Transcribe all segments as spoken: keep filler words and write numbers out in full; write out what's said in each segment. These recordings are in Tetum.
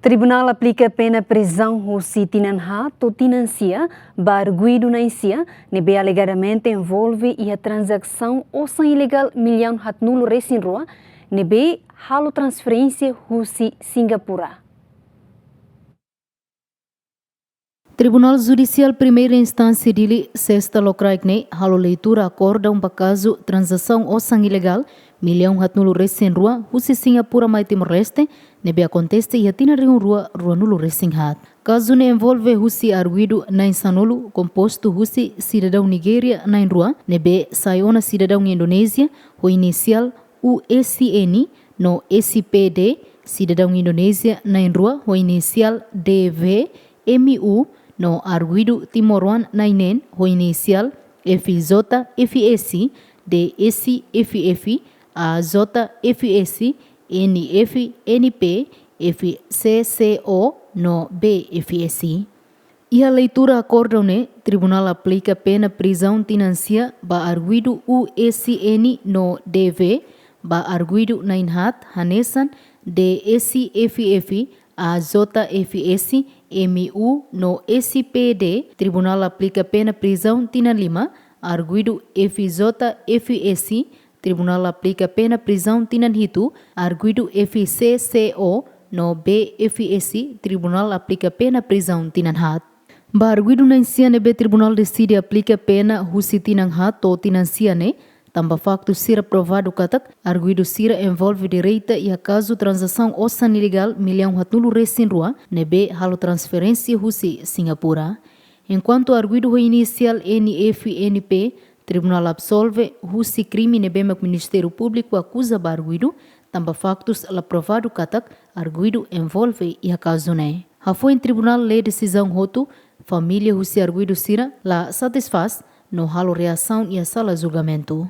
Tribunál aplika pena prizaun husi tinan haat to'o tinan sia ba arguidu na'in sia ne'ebé alegadamente envolve iha tranzasaun osan ilegál millaun haatnulu resin rua ne'ebé halo transferénsia husi Singapura. Tribunál Judisiál Primeira Instánsia Dili, sesta lokraik ne'e, halo leitura akordaun ba kazu tranzasaun osan ilegál millaun haatnulu resin rua husi Singapura mai Timor-Leste, ne'ebé akontese iha tinan rihun rua ruanulu resin haat. Kazu ne'e envolve husi arguidu na'in sanulu, kompostu husi sidadaun Nigéria na'in rua, ne'ebé sai ona sidadaun Indonézia, ho inisiál U S N no S P D, sidadaun Indonézia na'in rua ho inisiál D V M U, no arguidu timoroan na'in neen ho inisiál F J F S, D S F F, A J F S, N F N P, F C C O no B F S. Iha leitura akordaun ne'e, tribunál aplika pena prizaun tinan sia ba arguidu U S N no D V, ba arguidu na'in haat hanesan D S F F, A J F S, M U no S P D, tribunál aplika pena prizaun tinan lima, arguidu F J F S, tribunál aplika pena prizaun tinan hitu, arguidu F C C O no B F S, tribunál aplika pena prizaun tinan haat. Ba arguidu na'in sia ne'ebé tribunál deside aplika pena husi tinan haat to'o tinan sia ne'e, tanba faktu sira provadu katak arguidu sira envolve direta iha kazu tranzasaun osan ilegál millaun haatnulu resin rua ne'ebé halo transferénsia husi Singapura. Enkuantu arguidu ho inisiál N F N P, tribunál absolve husi krime ne'ebé mak Ministériu Públiku akuza ba arguidu, tanba faktus la provadu katak arguidu envolve iha kazu ne'e. Hafoin tribunál lee desizaun hotu, família husi arguidu sira la satisfás no halo reasaun iha sala julgamentu.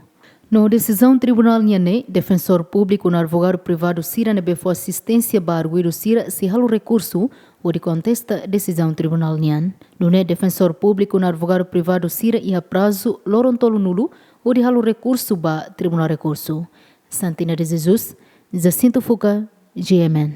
No desizaun tribunál nian ne'e, defensór públiku no advogadu privadu sira ne'ebé fó asisténsia ba arguidu sira sei halo rekursu hodi kontesta desizaun tribunál nian. Nune'e defensór públiku no advogadu privadu sira iha prazu loron tolunulu hodi halo rekursu ba Tribunál Rekursu. Santina de Jesus, Jacinto Fuca, G M N.